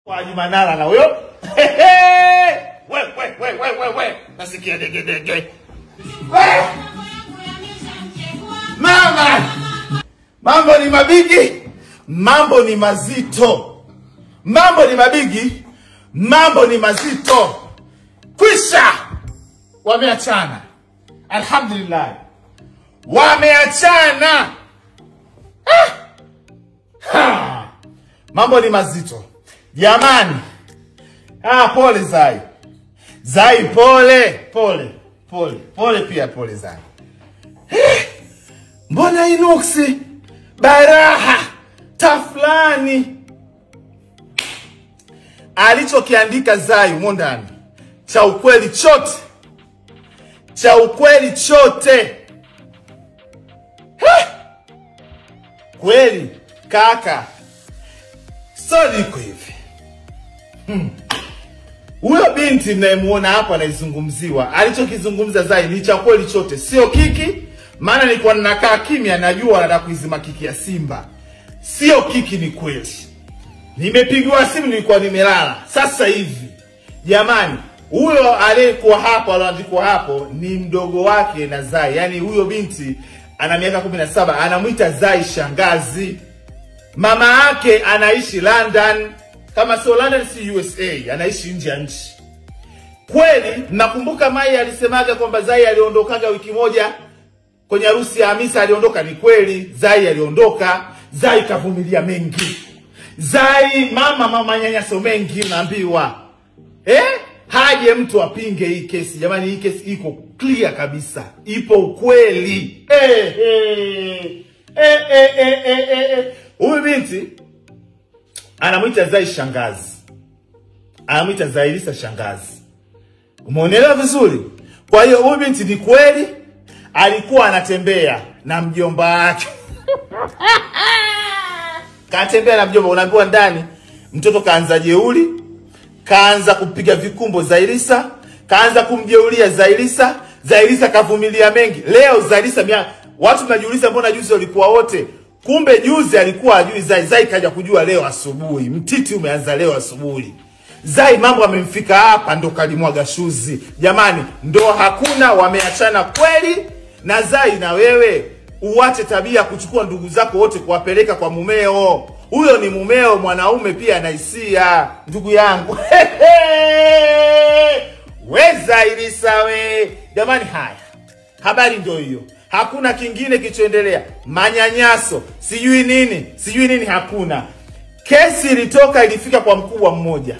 Haji Manara na huyo. We we we we we we. Nasikia dege dege. We! Mama! Mambo ni mabigi, mambo ni mazito. Mambo ni mabigi, mambo ni mazito. Kwisha! Wameachana. Alhamdulillah. Wameachana. Ah! Ha! Mambo ni mazito. Jamani. Ah, pole Zai. Zai pole, pole, pole. Pole pia pole Zai. Eh! Mbona inuksi? Baraha taflani. Alichokiandika Zai humo ndani cha ukweli chote. Cha ukweli chote. Kweli kaka. Story iko hivi. Huyo binti mnayemuona hapo anaizungumziwa, alichokizungumza Zai ni cha kweli chote, sio kiki. Maana nilikuwa ninakaa kimya, najua anataka kuizima kiki ya Simba. Sio kiki, ni kweli. Nimepigwa simu, nilikuwa nimelala. Sasa hivi jamani, huyo aliyekuwa hapo, alioandikwa hapo ni mdogo wake na Zai. Yaani huyo binti ana miaka 17, anamuita Zai shangazi. Mama yake anaishi London, kama sio London si USA, anaishi nje ya nchi. Kweli nakumbuka Mai alisemaga kwamba Zai aliondokaga wiki moja kwenye harusi ya Hamisa, aliondoka. Ni kweli Zai aliondoka. Zai kavumilia mengi. Zai mama manyanyaso mengi naambiwa. Haje mtu apinge hii kesi. Jamani, hii kesi iko clear kabisa. Ipo ukweli. Huyu binti anamuita Zai shangazi. Anamuita Zailisa shangazi. Umeonelewa vizuri? Kwa hiyo huyu binti ni kweli alikuwa anatembea na mjomba wake. Katembea na mjomba, unaambiwa ndani mtoto kaanza jeuri, kaanza kupiga vikumbo Zailisa, kaanza kumjeulia Zailisa. Zailisa kavumilia mengi. Leo Zailisa watu mnajiuliza mbona juzi walikuwa wote? Kumbe juzi alikuwa hajui Zai. Zai kaja kujua leo asubuhi. Mtiti umeanza leo asubuhi. Zai mambo amemfika hapa ndo kalimwaga shuzi. Jamani, ndo hakuna, wameachana kweli. Na Zai na wewe uache tabia kuchukua ndugu zako wote kuwapeleka kwa mumeo. Huyo ni mumeo, mwanaume pia ana hisia, ndugu yangu. We Zailisa we. Jamani, haya. Habari ndio hiyo. Hakuna kingine kilichoendelea. Manyanyaso, sijui nini, sijui nini, hakuna. Kesi ilitoka, ilifika kwa mkubwa mmoja.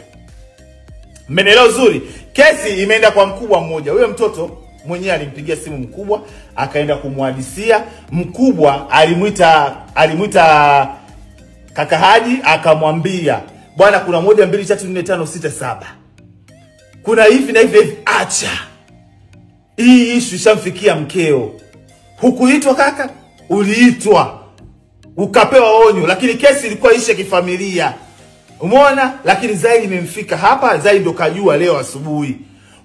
Mmenielewa uzuri? Kesi imeenda kwa mkubwa mmoja. Huyo mtoto mwenyewe alimpigia simu mkubwa, akaenda kumhadisia. Mkubwa alimuita kaka Haji, akamwambia, bwana kuna 1 2 3 4 5 6 7. Kuna hivi na hivi hivi, acha. Hii issue ishamfikia mkeo. Hukuitwa kaka, uliitwa. Ukapewa onyo, lakini kesi ilikuwa ishe kifamilia. Umeona? Lakini Zai imemfika hapa, Zai ndo kajua leo asubuhi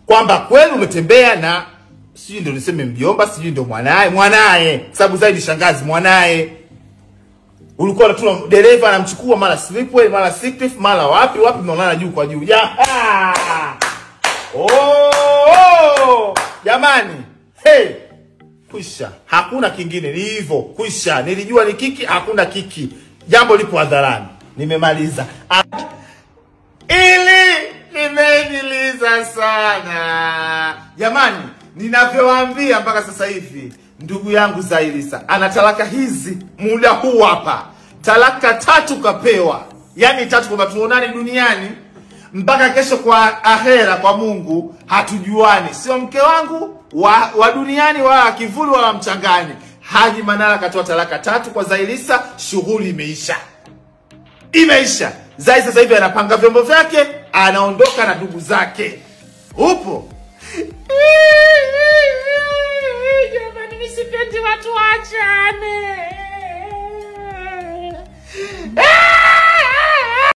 kwamba kweli umetembea na sijui ndo niseme mjomba, sijui ndo mwanae, sababu Zai ni shangazi mwanae. Ulikuwa unatuma dereva anamchukua mara Slipway, mara Seacliff, mara wapi wapi, mnaonana juu kwa juu. Ya. Oh! Jamani, hey! Kwisha, hakuna kingine, ni hivyo. Kwisha, nilijua ni kiki, hakuna kiki. Jambo lipo hadharani. Nimemaliza. Ili nimeniliza sana. Jamani, ninavyowaambia mpaka sasa hivi, ndugu yangu Zailisa ana talaka hizi muda huu hapa. Talaka 3 kapewa. Yaani 3 kwamba tuonane duniani mpaka kesho kwa ahera kwa Mungu hatujuani. Sio mke wangu wa duniani wala kivuli wala mchangani. Haji Manara katoa talaka 3 kwa Zailisa, shughuli imeisha. Imeisha. Zai sasa hivi anapanga vyombo vyake, anaondoka na ndugu zake. Upo? Jamani, mimi sipendi watu waachane.